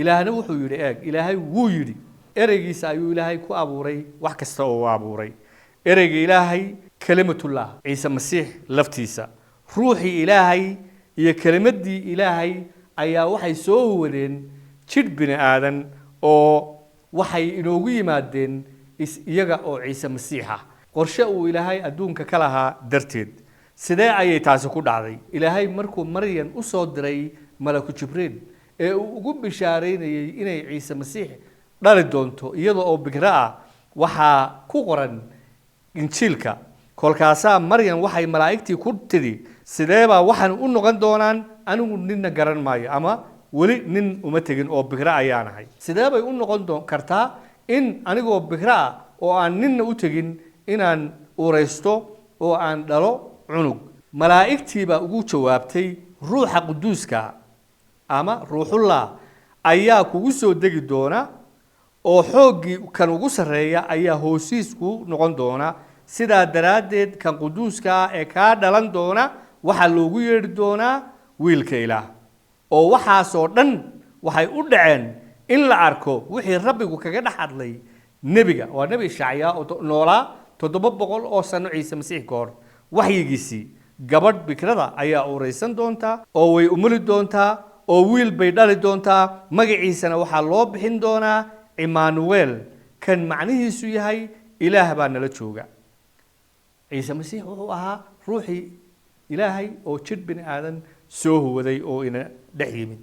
Ilaahna wuxuu yidhi, eeg, Ilaahay wuu yidhi, ereygiisa ayuu Ilaahay ku abuuray wax kasta oo uu abuuray. Ereyga Ilaahay, kelimatullah, Ciise Masiix laftiisa, ruuxii Ilaahay iyo kelimaddii Ilaahay ayaa waxay soo huwadeen jidh bini aadan oo waxay inoogu yimaadeen is iyaga oo Ciise Masiix ah, qorshe uu Ilaahay adduunka ka lahaa darteed. Sidee ayay taasi ku dhacday? Ilaahay markuu Maryan u soo diray malaku Jibriil ee uu ugu bishaaraynayey inay Ciise Masiix dhali doonto iyada oo bikro ah, waxaa ku qoran Injiilka: kolkaasaa Maryan waxay malaa'igtii ku tidhi, "Sidee baa waxaan u noqon doonaan? Anigu ninna garan maayo ama weli nin uma tegin oo bikro ayaanahay. Sidee bay u noqon kartaa in anigoo bikro ah oo aan ninna u tegin inaan uuraysto oo aan dhalo cunug?" Malaa'igtii baa ugu jawaabtay, "Ruuxa Quduuska ama Ruuxullah ayaa kugu soo degi doona oo xooggii kan ugu sarreeya ayaa hoosiis ku noqon doona. Sidaa daraaddeed kan quduuska ah ee kaa dhalan doona waxaa loogu yeedhi doonaa wiilka Ilaah." Oo waxaasoo dhan waxay u dhaceen in la arko wixii Rabbigu kaga dhex hadlay nebiga, waa nebi Ishacyaa oo noolaa 700 oo sano Ciise Masiix ka hor waxyigiisii: "Gabadh bikrada ayaa uuraysan doontaa oo way umuli doontaa oo wiil bay dhali doontaa, magaciisana waxaa loo bixin doonaa Emmanuel," kan macnihiisu yahay Ilaah baa nala jooga. Ciise Masiix wuxuu ahaa ruuxii Ilaahay oo jidh bini aadan soo huwaday oo ina dhex yimid.